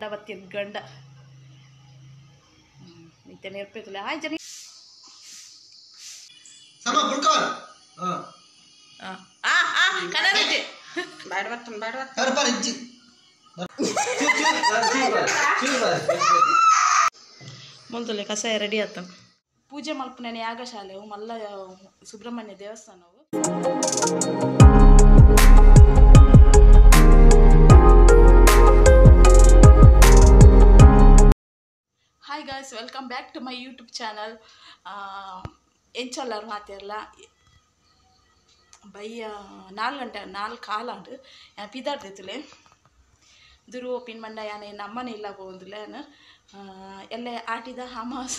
ಬತ್ತಿನ ಗಂಡ ಇತ್ತೆ ನೆರ್ಪೇತುಲೆ ಆಯ್ ಜನ ಸಮ ಗುಡ್ಕವರ ಆ ಆ ಆ ಕನರಿಟಿ ಬ್ಯಾಡ ಬರ್ತನ ಬ್ಯಾಡ ಬರ್ತನ ಕರ್ ಪರ್ ಇಜ್ಜಿ ಮೊದಲೇ ಕಸಾಯ ರೆಡಿ ಆತ ಪೂಜೆ ಮಲ್ಪುನನೆ ಯಾಗಶಾಲೆ ಮಲ್ಲ ಸುಬ್ರಹ್ಮಣ್ಯ ದೇವಸ್ಥಾನವು. Hi guys, welcome back to my YouTube channel. ಎಂಚೊಲ್ಲರು ಮಾತಿರಲ್ಲ ಬಯ್ಯ 4 ಗಂಟೆ 4 ಕಾಲಾಂಡು ಪಿದಾಡ್ತಿತ್ತಲೆ ದುರು ಓಪಿನ್ ಮಂಡ ಯಾನೆ ನಮ್ಮನೆ ಇಲ್ಲ ಹೋಗಂದಿಲ್ಲ ಎಲ್ಲ ಆಟಿದ ಹಮಾಸ್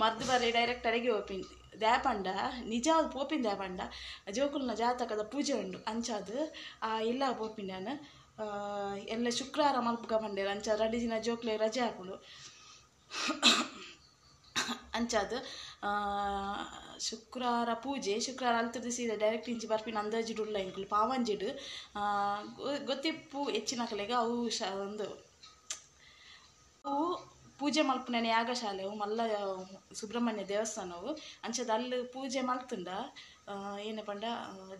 ಮರ್ದು ಬರೀ ಡೈರೆಕ್ಟ್ ಅಡಿಗೆ ಓಪಿನ್ ದ್ಯಾಪಂಡ ನಿಜ ಪೋಪಿನ ದ್ಯಾಪಂಡ ಜೋಕುಲ್ನ ಜಾತಕದ ಪೂಜೆ ಉಂಡು ಅಂಚಾದು ಇಲ್ಲ ಪೋಪಿನ ನಾನು ಎಲ್ಲ ಶುಕ್ರವಾರ ಮಲ್ಪುಗ ಬಂಡೇರು ಅಂಚ 2 ದಿನ ಜೋಕ್ಲೆ ರಜೆ ಹಾಕುಳು ಅಂಚಾದು ಶುಕ್ರವಾರ ಪೂಜೆ ಶುಕ್ರವಾರ ಅಲ್ತದ ಸೀದಾ ಡೈರೆಕ್ಟ್ ಇಂಚಿ ಬರ್ಪಿನ ಅಂದಾಜಿಡು ಉಲ್ಲ ಇಂಕುಲು ಪಾವಂಜಿಡು ಗೊತ್ತಿಪ್ಪು ಹೆಚ್ಚಿನ ಕಲೆಗೆ ಅವು ಒಂದು ಅವು ಪೂಜೆ ಮಲ್ಪುನನೆ ಯಾಗಶಾಲೆ ಮಲ್ಲ ಸುಬ್ರಹ್ಮಣ್ಯ ದೇವಸ್ಥಾನವು ಅಂಚದ ಅಲ್ಲಿ ಪೂಜೆ ಮಲ್ತುಂಡ ಏನೇ ಪಂಡ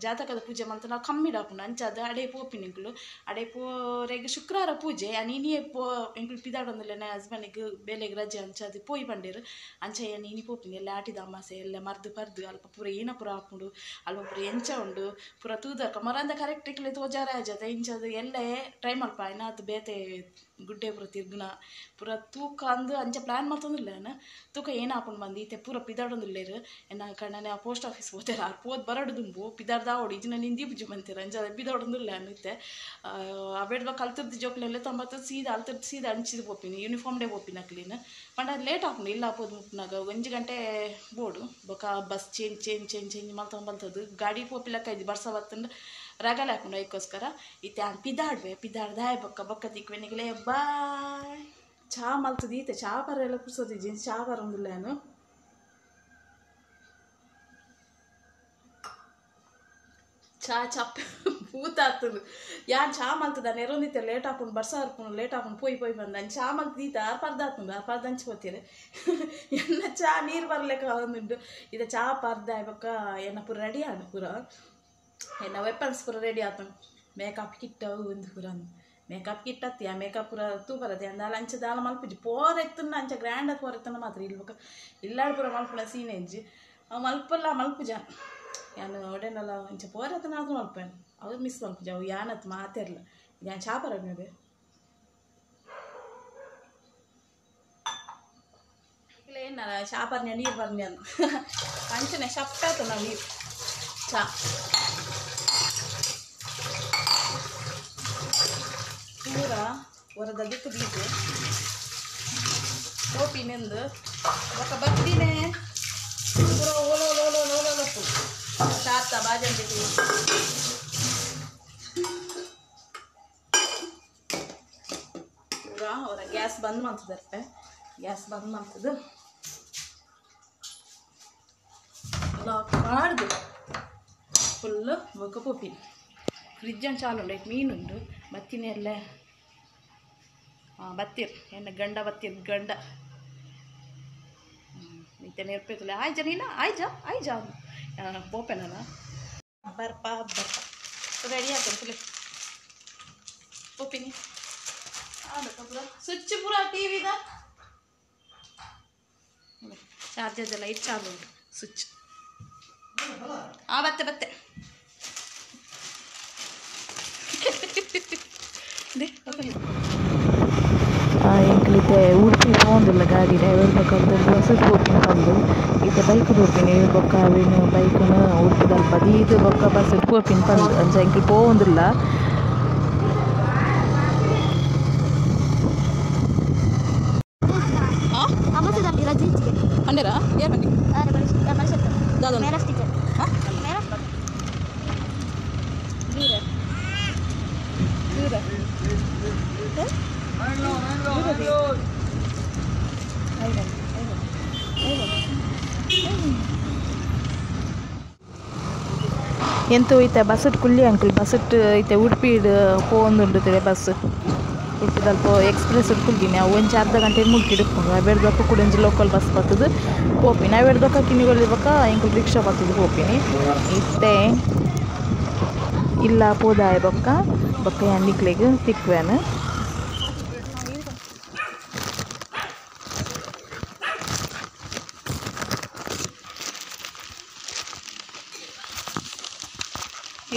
ಜಾತಕದ ಪೂಜೆ ಮಲ್ತುಂಡ ಕಮ್ಮಿಡ್ ಆಪುಂಡು ಅಂಚಾದ ಅಡೆ ಪೋಪಿನ ಇಂಕುಲು ಅಡೆ ಪೋರೆಗ್ ಶುಕ್ರವಾರ ಪೂಜೆ ಇನಿಯೇ ಪೋ ಇಂಕುಲು ಪಿದಾಡೊಂದಿಲ್ಲ ನನ್ನ ಹಸ್ಬೆಂಡಿಗೆ ಬೇಲೆಗೆ ರಜೆ ಅಂಚಾದ ಪೋಯಿ ಪಂಡೇರು ಅಂಚ ಏನು ಇನಿ ಪೋಪಿನ ಎಲ್ಲ ಆಟಿದ ಅಮಾಸೆ ಎಲ್ಲ ಮರ್ದು ಪರ್ದು ಅಲ್ಪ ಪೂರ ಏನ ಪೂರ ಆಪುಂಡು ಅಲ್ಪ ಪೂರ ಎಂಚ ಉಂಡು ಪೂರ ತೂದರ್ಕ ಮರಂದ ಕರೆಕ್ಟ್ ಇಕ್ಲೆ ತೋಜಾರ ಆಜಾತ ಇಂಚದು ಎಲ್ಲ ಟ್ರೈ ಮಲ್ಪ ಏನಾದ್ರು ಬೇತೆ ಗುಡ್ಡೆ ಪೂರ ತಿರ್ಗುನ ಪೂರ ತೂಕ ಅಂದು ಅಂಚ ಪ್ಲ್ಯಾನ್ ಮಲ್ತೊಂದಿಲ್ಲ ನಾನು ತೂಕ ಏನು ಹಾಕೊಂಡು ಬಂದು ಈತೆ ಪೂರ ಪಿದಾಡೊಂದಿಲ್ಲೇರು ಎನ್ನ ಕಣ್ಣನೆ ಆ ಪೋಸ್ಟ್ ಆಫೀಸ್ ಹೋಗ್ತಾರೆ ಆರು ಪೋದ್ ಬರಡು ದುಂಬು ಪಿದಾಡ್ದ ಓಡಿ ಇಜಿನ ನಿಂದಿ ಪೂಜೆ ಬಂತೀರ ಅಂಚ ಪಿದಾಡೊಂದಿಲ್ಲ ಅನ್ನುತ್ತೆ ಅವೇಡ್ಬ ಕಲ್ತಿರ್ದು ಜೋಕ್ಲೆಲ್ಲ ತಂಬತ್ತು ಸೀದಾ ಅಲ್ತಿರ್ದು ಸೀದಾ ಅಂಚಿದ ಪೋಪಿನಿ ಯೂನಿಫಾರ್ಮ್ ಡೇ ಪೋಪಿನ ಕ್ಲೀನ್ ಪಂಡ ಲೇಟ್ ಆಪುಂಡು ಇಲ್ಲ ಪೋದು ಮುಪ್ಪನಾಗ 1 ಗಂಟೆ ಬೋಡು ಬೊಕ bus change change change change ಮಲ್ತೊಂದು ಬಲ್ತದ್ದು ಗಾಡಿ ಪೋಪಿಲಕ್ಕ ಇದು ಬರ್ಸ ಬತ್ತಂಡು ರಗಲೆ ಹಾಕೊಂಡು ಅದಕ್ಕೋಸ್ಕರ ಈತೆ ಪಿದಾಡ್ವೆ ಪಿದಾಡ್ದಾಯ್ ಬೊಕ್ಕ ಬೊಕ್ಕ ತಿಕ್ವೆನಿಗಲೇ ಬಾಯ್ ಚಾ ಮಲ್ತದ ಈತೆ ಚಾ ಪರ ಎಲ್ಲ ಕುರ್ಸೋದಿಜ್ಜಿ ಚಾ ಬರೋದಿಲ್ಲ ನಾನು ಚಾ ಚಪ್ಪ ಪೂತ ಆಗ್ತದೆ ಯಾನ್ ಚಾ ಮಲ್ತದ ನೆರೊಂದಿತ್ತೆ ಲೇಟ್ ಹಾಕೊಂಡು ಬರ್ಸ ಹರ್ಕೊಂಡು ಲೇಟ್ ಹಾಕೊಂಡು ಪೋಯ್ ಪೋಯ್ ಬಂದ ನಾನು ಚಾ ಮಲ್ತದೀತ ಅರ್ಪರ್ದ ಆಗ್ತದೆ ಅರ್ಪರ್ದ ಹಂಚಿ ಹೋಗ್ತೀರಿ ಎನ್ನ ಚಾ ನೀರು ಬರ್ಲಿಕ್ಕೆ ಒಂದುಂಟು ಇದು ಚಾ ಪರ್ದ ಬೊಕ್ಕ ಎನ್ನ ಪೂರ ರೆಡಿ ಆದ ಪೂರ ಎನ್ನ ವೆಪನ್ಸ್ ಪೂರ ರೆಡಿ ಆತ ಮೇಕಪ್ ಕಿಟ್ ಒಂದು ಪೂರ ಮೇಕಪ್ ಕಿಟ್ ಅತ್ತಿ ಆ ಮೇಕಪ್ ಪೂರ ತೂ ಬರತ್ತೆ ಅಂದಾಲ ಅಂಚ ದಾಲ ಮಲ್ಪುಜಿ ಪೋರೆತ್ತನ್ನ ಅಂಚ ಗ್ರ್ಯಾಂಡ್ ಪೋರೆತ್ತನ್ನ ಮಾತ್ರ ಇಲ್ಬಕ ಇಲ್ಲಾಡ್ ಪೂರ ಮಲ್ಪುನ ಸೀನ್ ಹೆಜ್ಜಿ ಅವು ಮಲ್ಪಲ್ಲ ಮಲ್ಪುಜ ಯಾನು ಒಡೆನಲ್ಲ ಇಂಚ ಪೋರೆತ್ತನ ಆದ್ರೂ ಮಲ್ಪೇನು ಅವು ಮಿಸ್ ಮಲ್ಪುಜ ಅವು ಯಾನತ್ ಮಾತಿರ್ಲ ಯಾನ್ ಚಾ ಪರಡ್ಮೇಲೆ ಇಲ್ಲ ಏನ ಚಾ ಪರ್ನ್ಯ ನೀರು ಬರ್ನ್ಯ ಅಂಚನೆ ಶಪ್ಪಾತು ನಾವು ನೀರು ಚಾ ಪೂರ ಹೊರದ ದಿಕ್ಕು ದೀಪು ಟೋಪಿನೆಂದು ಬೊಕ್ಕ ಬತ್ತಿನೇ ಪೂರ ಓಲೋ ಓಲೋ ಓಲೋ ಲಪ್ಪು ಶಾತ ಬಾಜಂತಿ ಪೂರ ಅವರ ಗ್ಯಾಸ್ ಬಂದ್ ಮಾಡ್ತದರ್ಪೆ ಗ್ಯಾಸ್ ಬಂದ್ ಮಾಡ್ತದ ಕಾಡ್ದು ಫುಲ್ಲು ಬೊಕ್ಕ ಪೋಪಿ ಫ್ರಿಜ್ ಅಂತ ಚಾಲು ಉಂಡು ಮೀನುಂಡು ಬತ್ತಿನೇ ಎಲ್ಲ ಬತ್ತೀರ್ ಎನ್ನ ಗಂಡ ಬತ್ತೀರ್ ಗಂಡ ಇತ್ತೆ ನೆರ್ಪೇತುಲೆ ಆಯ್ಜ ನೀನ ಆಯ್ಜ ಆಯ್ಜ ಪೋಪೆನ ಬರ್ಪ ಬರ್ಪ ರೆಡಿ ಆಗ್ತದೆ ಪೋಪಿನಿ ಪೂರ ಸ್ವಿಚ್ ಪೂರ ಟಿ ವಿದ ಚಾರ್ಜರ್ ಲೈಟ್ ಚಾಲು ಉಂಟು ಸ್ವಿಚ್ ಬತ್ತೆ ಬತ್ತೆ ಎಂಕ್ಲಿತೆ ಉಡುಪಿ ಪೋಂದಿಲ್ಲ ಗಾಡಿ ಡ್ರೈವರ್ ಬೊಕ್ಕ ಬಸ್ಸು ಪೋಪಿನ ಬಂದು ಈತೆ ಬೈಕ್ ಪೋಪಿನ ಬೊಕ್ಕ ಅವಿನ ಬೈಕ್ನು ಉಡುಪಿದಲ್ಪ ದೀದು ಬೊಕ್ಕ ಬಸ್ ಪೋಪಿನ ಬಂದು ಅಂಚ ಎಂಕ್ಲು ಪೋವೊಂದಿಲ್ಲ. ಅಂಡೇರಾ ಯಾರು ಬನ್ನಿ ಎಂತ ಈತ ಬಸ್ಸಟ್ ಕುಲ್ಲಿ ಅಂಕಲ್ ಬಸ್ಸಟ್ ಈತ ಉಡುಪಿ ಪೋವೊಂದುಂಡು ಬಸ್. ಉಡುಪಿದಲ್ಪ ಎಕ್ಸ್ಪ್ರೆಸ್ ಕುಲ್ದಿನಿ ಅವು ಒಂಜಿ ಅರ್ಧ ಗಂಟೆ ಮುಲ್ಕಿ ಇಡ್ಕೊಂಡು ಅವೆಡ್ ಬೊಕ್ಕ ಕೂಡ ಒಂಜಿ ಲೋಕಲ್ ಬಸ್ ಬರ್ತದೆ ಪೋಪಿನಿ ಅವೆಡ್ ಬೊಕ್ಕ ಕಿನ್ನಿಗೋಳಿ ಬೊಕ್ಕ ಎಂಕುಲು ರಿಕ್ಷಾ ಬರ್ತದೆ ಪೋಪಿನಿ ಇತ್ತೆ ಇಲ್ಲ ಪೋದಾಯ ಬೊಕ್ಕ ಬೊಕ್ಕ ನಿಕ್ಲೆಗ್ ತಿಕ್ವೇನು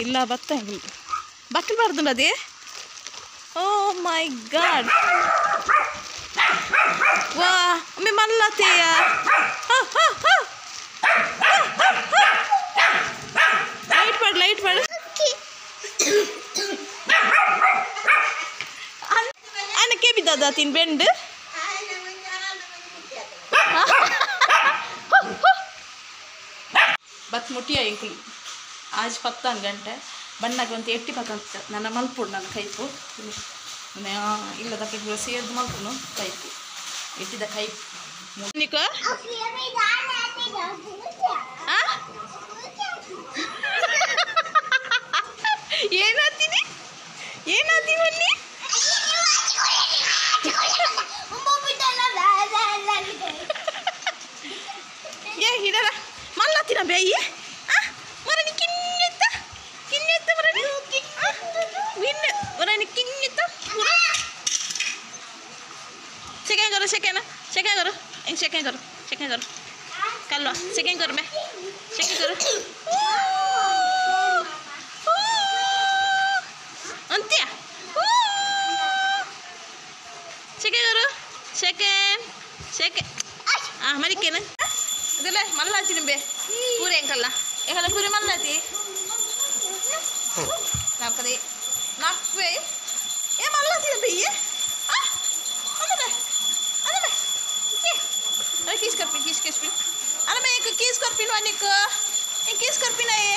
ಇಲ್ಲ ಬತ್ತ ಬಕ್ಕಲ್ ಬಾರ್ದು ಅದೇ. ಓ ಮೈ ಗಾಡ್, ವಾ ಒಮ್ಮೆ ಮಲ್ಲತೆಯ ಲೈಟ್ ಮಾಡು, ಲೈಟ್ ಮಾಡು. ಅನ್ನ ಕೇಬಿದ್ದದ ತಿನ್ ಬೆಂಡು ಬತ್ ಮುಟ್ಟಿಯ ಎಂಕುಲು ಆಜ್ ಪತ್ತಾನ್ ಗಂಟೆ ಬಣ್ಣಗೆ ಒಂದು ಎಟ್ಟಿ ಪಕ್ಕ ನನ್ನ ಮಲ್ಪುಡು ನನ್ನ ಕೈಪು ಇಲ್ಲ ದಕ್ಕೆ ಸೇರ್ದು ಮಲ್ಪುನು ಕೈಪು ಎಟ್ಟಿದ ಕೈಪು ನಿಕ ಏನಾತೀನಿ ಏನಾತೀನಿ ಬನ್ನಿ ಏ ಹಿಡರ ಮಲ್ಲತ್ತಿನ ಬೇಯಿ ಮರನಿ ಕಿನ್ನೆತ್ತ ಕಿನ್ನೆತ್ತ ಮರನಿ ವಿನ್ ಮರನಿ ಕಿನ್ನೆತ್ತ ಸೆಕೆಂಡ್ ಕರು ಸೆಕೆಂಡ್ ಸೆಕೆಂಡ್ ಕರು ಹೆಂಗೆ ಸೆಕೆಂಡ್ ಕರು ಸೆಕೆಂಡ್ ಕರು ಕಲ್ವಾ ಸೆಕೆಂಡ್ ಕರು ಮೇ ಸೆಕೆಂಡ್ ಕರು ಅಂತ್ಯ ಸೆಕೆಂಡ್ ಕರು ಸೆಕೆಂಡ್ ಸೆಕೆಂಡ್ ಹಾಂ ಮರಿಕೇನು ಅದೆಲ್ಲ ಮಲ್ಲಾಚಿ ನಿಂಬೆ ಪೂರಿ ಎಂಕಲ್ಲ ಎಂಕಲ್ಲ ಪೂರಿ ಮಲ್ಲಾತಿ ನಾಲ್ಕದೆ ನಾಲ್ಕು ಏ ಮಲ್ಲಾತಿ ನಿಂಬೆ ಏ ಅದೇ ಅದೇ ಕೀಸ್ ಕರ್ಪಿನ್ ಕೀಸ್ ಕರ್ಪಿನ್ ಅಲ್ಲ ಎಂಕ ಕೀಸ್ ಕರ್ಪಿನ್ ವನಿಕ್ ಎಂಕ ಕೀಸ್ ಕರ್ಪಿನ ಏ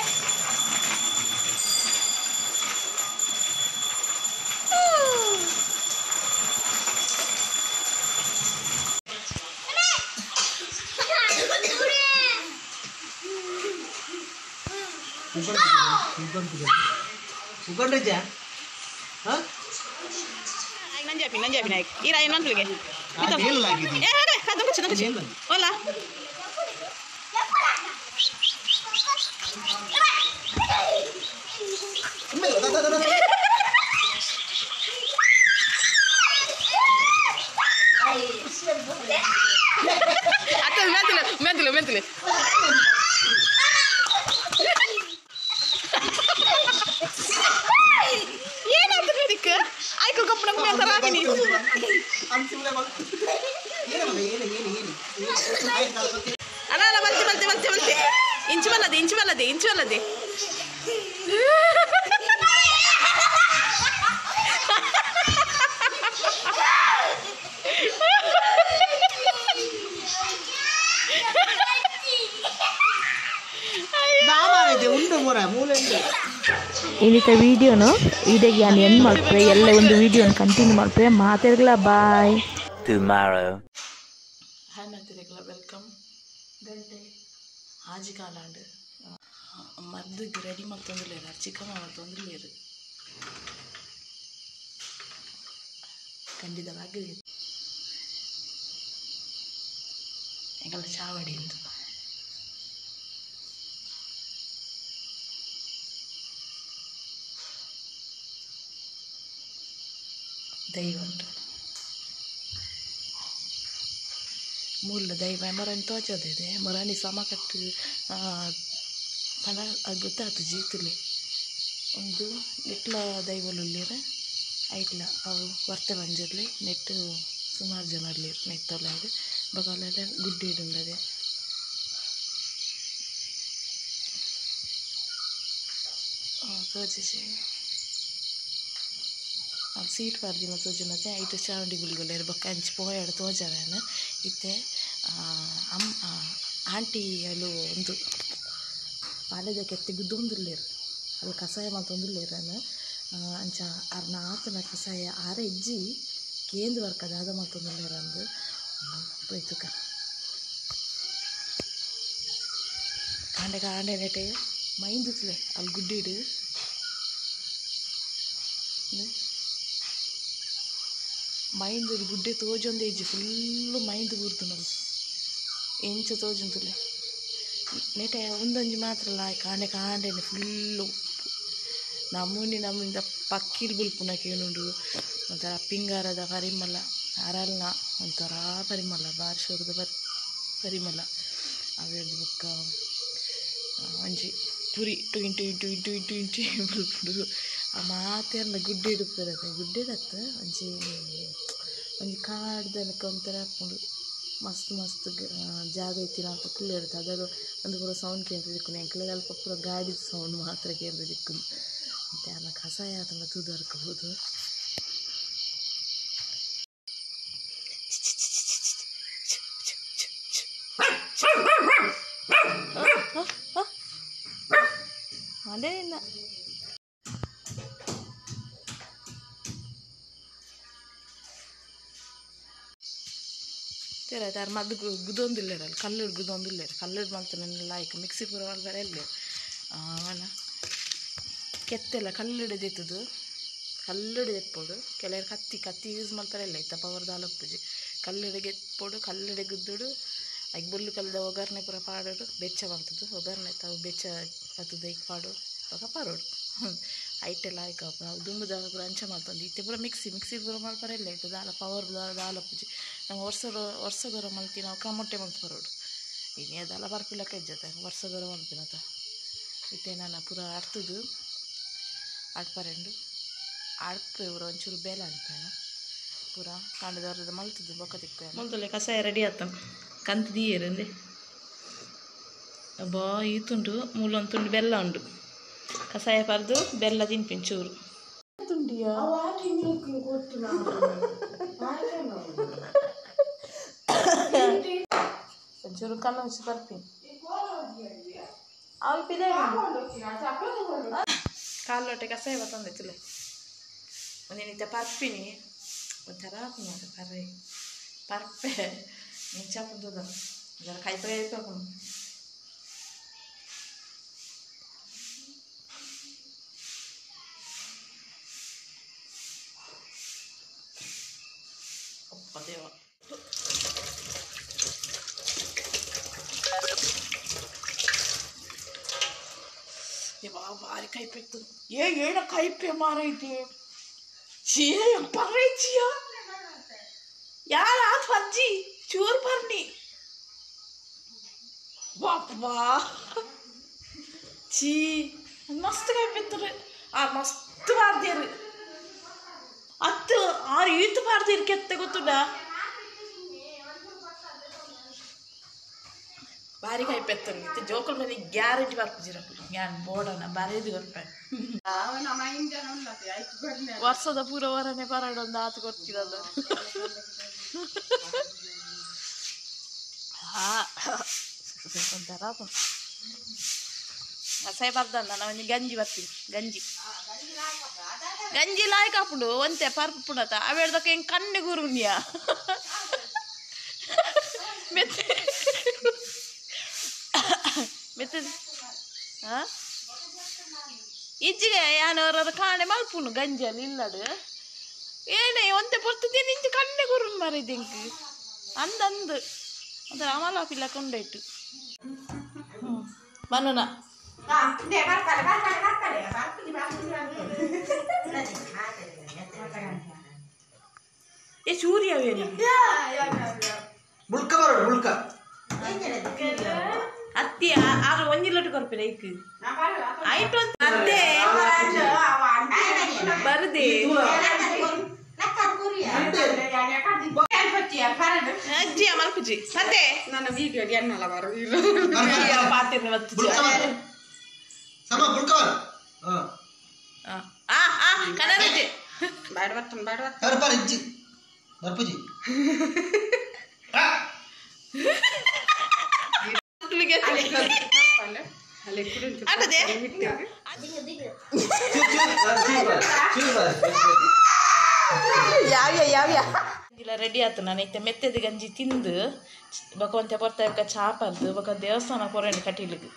ಉಗೊಂಡ್ರಿದ್ಯಾ ಹಾಂ ನಂಜಾಪಿ ನಂಜಾಪಿ ನಾಯಕ್ ಈ ರಾಯನ್ ಮನ್ಫುಲಿಗೆ ಏ ಹಾಗೆ ದಂಕುಚಿ ದಂಕುಚಿ ಓಲ ಅತ್ತ ಮೆಂತಲೆ ಮೆಂತಲೆ ಮೆಂತಲೆ ಅಲ್ಲ ಅಲ್ಲ ಬಲ್ತೆ ಬಲ್ತೆ ಬಲ್ತೆ ಬಲ್ತೆ ಇಂಚು ಬಲ್ಲದೆ ಇಂಚು ಬಲ್ಲದೆ ಇಂಚು ಬಲ್ಲದೆ ಇನ್ನಿತ ವೀಡಿಯೋನು ಇಡೀ ನಾನು ಎಂಡ್ ಮಾಡ್ಪೆ ಎಲ್ಲ ಒಂದು ವೀಡಿಯೋನ ಕಂಟಿನ್ಯೂ ಮಾಡ್ಪೆ ಮಾತಾಡ್ಲ ಬಾಯ್ tomorrow. ಹಾಯ್ ಮಾತಿರಗ್ಲ welcome ಗಂಟೆ ಆಜಿ ಕಾಲಾಂಡ್ ಮದ್ದುಗೆ ರೆಡಿ ಮತ್ತೊಂದುಲೇರು ಚಿಕ್ಕಮ್ಮ ಮತ್ತೊಂದುಲೇರು ಖಂಡಿತವಾಗಿ ಎಂಗಲ ಚಾವಡಿ ಇಂದು ದೈವ ಉಂಟು ಮೂಲ ದೈವ ಮರನ್ ತೋಚದಿದೆ ಮರನಿ ಸಮ ಕಟ್ಟು ಪಣ ಅದು ಗೊತ್ತಾಯ್ತು ಜೀತುಲೆ ಒಂದು ನೆಟ್ಲ ದೈವಲುಳ್ಳೇರು ಐಟ್ಲ ಅವು ವರ್ತೆ ಬಂಜಿರ್ಲಿ ನೆಟ್ಟು ಸುಮಾರು ಜನ ಇರ್ಲಿರು ನೆತ್ತಲ್ಲ ಇದು ಬಗಲೆಲ್ಲ ಗುಡ್ಡೆ ಇಡುಂಡದೆ ತೋಚಿಸಿ ಅಲ್ಲಿ ಸೀಟ್ ಪಾರ್ದಿನ ತೋಜುನತೆ ಐಟು ಚಾವಂಡಿ ಗುಲ್ಗುಲೇರು ಬೊಕ್ಕ ಅಂಚಿ ಪೋಯಾಡು ತೋಜವೇನು ಇತ್ತೆ ಅಮ್ ಆಂಟಿ ಅಲ್ಲು ಒಂದು ಪಾಲೆದ ಕೆತ್ತಿ ಗುದ್ದೊಂದುಲ್ಲೇರು ಅಲ್ಲಿ ಕಷಾಯ ಮಲ್ತೊಂದುಲ್ಲೇರು ಅಂಚ ಅರ್ನ ಆತನ ಕಷಾಯ ಆರ ಇಜ್ಜಿ ಕೇಂದ್ರ ವರ್ಕ ದಾದ ಮಲ್ತೊಂದುಲ್ಲೇರು ಅಂದು ಪೋಯ್ತುಕ ಕಾಂಡೆ ಕಾಂಡೆ ನೆಟೆ ಮೈಂದುತ್ಲೆ ಅಲ್ಲಿ ಗುಡ್ಡಿಡು ಮೈಂದು ಗುಡ್ಡೆ ತೋಜೊಂದೇ ಇಜ್ಜಿ ಫುಲ್ಲು ಮೈಂದು ಬೂರ್ತುನವು ಎಂಚ ತೋಜೊಂದುಲ್ಲೆ ನೆಟೆ ಒಂದೊಂಜಿ ಮಾತ್ರ ಲಾಯ್ ಕಾಂಡೆ ಕಾಂಡೆನೆ ಫುಲ್ಲು ನಮೂನಿ ನಮೂನಿದ ಪಕ್ಕಿಲ್ ಬುಲ್ಪುನ ಕೇನುಂಡು ಒಂಥರ ಪಿಂಗಾರದ ಪರಿಮಳ ಅರಲ್ನ ಒಂಥರ ಪರಿಮಳ ಬಾರಿ ಶೋಕದ ಪರಿಮಳ ಅವೆರ್ದು ಬೊಕ್ಕ ಒಂಜಿ ಪುರಿ ಟುಯಿನ್ ಟುಯಿನ್ ಟುಯಿನ್ ಟುಯಿನ್ ಟುಯಿನ್ ಟುಯಿನ್ ಬುಲ್ಪುಂಡು ಆ ಮಾತೆರ್ನ ಗುಡ್ಡೆ ಇಡುಪ್ಪೆರತ್ತೆ ಗುಡ್ಡೆ ಇಡತ್ತೆ ಒಂಜಿ ಒಂಜಿ ಕಾಡ್ದನಕ ಒಂಥರ ಆಪುಂಡು ಮಸ್ತ್ ಮಸ್ತ್ ಜಾಗ ಇತ್ತಿನ ಅಲ್ಪ ಕುಲ್ಲೆರ್ತ ಅದಾಗ ಒಂದು ಪೂರ ಸೌಂಡ್ ಕೇಂದ್ರ ದಿಕ್ಕುಂಡು ಎಂಕ್ಲೆಗ್ ಅಲ್ಪ ಪೂರ ಗಾಡಿದ ಸೌಂಡ್ ಮಾತ್ರ ಕೇಂದ್ರ ದಿಕ್ಕುಂಡು ಮತ್ತೆ ಅನ್ನ ಕಷಾಯ ಆತಂಡ ತೂದು ಅದೇನ ತೆರ ಮದ್ದು ಗುದೊಂದಿಲ್ಲೇರಲ್ಲ ಕಲ್ಲುಡ್ ಗುದೊಂದಿಲ್ಲೇರು ಕಲ್ಲುಡ್ ಮಲ್ತನ ಲಾಯ್ಕ್ ಮಿಕ್ಸಿ ಪೂರ ಮಲ್ಪರೆ ಇಲ್ಲ ಕೆತ್ತೆಲ್ಲ ಕಲ್ಲುಡೆ ದೆತ್ತದು ಕಲ್ಲುಡೆ ದೆಪ್ಪೊಡು ಕೆಲವರು ಕತ್ತಿ ಕತ್ತಿ ಯೂಸ್ ಮಲ್ಪರೆ ಇಲ್ಲ ಇತ್ತ ಪವರ್ ದಾಲಪ್ಪುಜಿ ಕಲ್ಲುಡೆ ಗೆಪ್ಪೊಡು ಕಲ್ಲುಡೆ ಗುದ್ದುಡು ಐಕ್ ಬೊಲ್ಲು ಕಲ್ದ ಒಗ್ಗರಣೆ ಪೂರ ಪಾಡೋಡು ಬೆಚ್ಚ ಮಲ್ತದು ಒಗ್ಗರಣೆ ತಾವು ಬೆಚ್ಚ ಪತ್ತದ ಐಕ್ ಪಾಡೋಡು ಬೊಕ ಪಾಡೋಡು ಐಟೆಲ್ಲ ಆಯ್ಕ ನಾವು ದುಂಬುದ ಪೂರ ಅಂಚ ಮಲ್ತೊಂದು ಇತ್ತೆ ಪೂರ ಮಿಕ್ಸಿ ಮಿಕ್ಸಿ ಪೂರ ಮಲ್ಪರೆ ಇಲ್ಲ ಇತ್ತು ದಾಲ ಪವರ್ ದಾಲಪ್ಪುಜಿ ನಾವು ವರ್ಷಗೊರ ಮಲ್ತಿ ನಾವು ಕ್ರಮೊಟ್ಟೆ ಮಲ್ತ್ ಬರೋಡು ಇನ್ನೇ ದಾಲ ಬರ್ಪಿಲಕ್ಕ ಇಜ್ಜತೆ ವರ್ಷಗೊರ ಮಲ್ಪಿನತ ಇತ್ತೆ ನಾನು ಪೂರ ಅಡ್ತದು ಅಡ್ಪರೆಂಡು ಅಡ್ಪೆ ಪೂರ ಒಂಚೂರು ಬೇಲೆ ಅನ್ಪೇನ ಪೂರ ಕಾಂಡದವ್ರದ್ದು ಮಲ್ತದ್ದು ಬೊಕ್ಕ ತಿಕ್ಕು ಮಲ್ತೊಲೆ ಕಷಾಯ ರೆಡಿ ಆತ ಕಂತು ದೀಯರಂದೆ ಅಬ್ಬಾ ಈತುಂಡು ಮೂಲೊಂದು ತುಂಡು ಬೆಲ್ಲ ಉಂಡು ಕಷಾಯ ಪರ್ದು ಬೆಲ್ಲ ತಿನ್ಪಿನ ಚೂರು ತುಂಡಿಯಾ ಒಂಚೂರು ಕಣ್ಣು ಮುಚ್ಚಿ ಬರ್ತೀನಿ ಕಾಲು ಲೋಟೆ ಕಷಾಯ ಬತ್ತಂದೆ ತುಲೆ ಒಂದೇನಿತ್ತ ಪರ್ಪಿನಿ ಒಂಥರ ಪರ್ರೆ ಪರ್ಪೆ ನಿಂಚಾಪುಂದು ಜರ ಕೈಪೆ ಕೈಪೆ ಅಪ್ಪ ದೇವ ಭಾರಿ ಕೈಪೆತ್ತು ಏ ಏನ ಕೈಪೆ ಮಾರೈತಿ ಚೀ ಪರ್ರೈಚಿಯ ಯಾರ ಆತ್ ಅಜ್ಜಿ ಚೂರು ಪರ್ನಿ ವಾಪ್ವಾ ಚೀ ಮಸ್ತ್ ಕೈಪೆತ್ತರು ಆ ಮಸ್ತ್ ಬಾರ್ದಿಯರು ಅತ್ತು ಆರು ಈತು ಬಾರ್ದಿರ್ ಕೆತ್ತೆ ಗೊತ್ತುಂಡ ಬಾರಿ ಕೈಪೆತ್ತರು ಇತ್ತೆ ಜೋಕುల ಮೇಲೆ ಗ್ಯಾರಂಟಿ ಬರ್ಪುಜಿರಪ್ಪು ಯಾನ್ ಬೋಡನ ಬರೇದು ಕೊರ್ಪೆ ವರ್ಷದ ಪೂರ ವರನೆ ಪರಡೊಂದು ಆತು ಕೊರ್ತಿರಲ್ಲ ಒಂಥರ ಕಸಾಯ ಬರ್ದನ್ನ ನಾವು ಗಂಜಿ ಬರ್ತೀವಿ ಗಂಜಿ ಗಂಜಿ ಲಾಯ್ಕ್ ಆಪುಂಡು ಒಂತೆ ಪರ್ಪುಂಡತ ಅವೆಡ್ದಕ್ಕ ಹೆಂಗೆ ಕಣ್ಣು ಗುರುನ್ಯಾ ಮೆತ್ತೆ ಮೆತ್ತೆ ಹಾಂ ಇಜ್ಜಿಗೆ ಯಾನವರ ಕಾಣೆ ಮಲ್ಪುನು ಗಂಜಲ್ಲಿ ಇಲ್ಲಡು ಏನೇ ಒಂತೆ ಪೊರ್ತದೆ ನಿಂಚು ಕಣ್ಣೆ ಗುರುನ್ ಮಾರಿದ್ದೆ ಇಂಕ್ ಅಂದ ಅಂದು ಒಂಥರ ಅಮಲಾಪಿಲ್ಲ ಕೊಂಡೋಯ್ತು ಬನ್ನೋಣ ಏ ಚೂರಿ ಅವೇನು ಬುಳ್ಕ ಬರೋಡು ಬುಳ್ಕ ಅತ್ತಿ ಆರು ಒಂಜಿ ಲೋಟ ಕೊರ್ಪಿನ ಐಕ್ ಆಯ್ತು ಅತ್ತೆ ಬರದೆ ಅಜ್ಜಿ ಮಲ್ಪುಜಿ ಸತ್ತೆ ನನ್ನ ವಿಡಿಯೋ ಎನ್ನಲ ಬರು ಪಾತಿರ್ನ ಬತ್ತು ಸಮ ಬುಳ್ಕ ಬರ ಆ ಆ ಕನರಜೆ ಬಾಡ ಬರ್ತನ ಬಾಡ ಬರ್ ಬರ್ ಇಜ್ಜಿ ಬರ್ಪುಜಿ ಅದೇ ಯಾವ ಯಾವ ಇಲ್ಲ ರೆಡಿ ಆಯ್ತು ನಾನು ಇತ್ತೆ ಮೆತ್ತೆದ ಗಂಜಿ ತಿಂದು ಬೊಕ ಒಂತೆ ಪೊರ್ತ ಚಾ ಪರ್ದು ಬೊಕ ದೇವಸ್ಥಾನ ಕೊರಂಡು ಕಟೀಲಿಗೆ.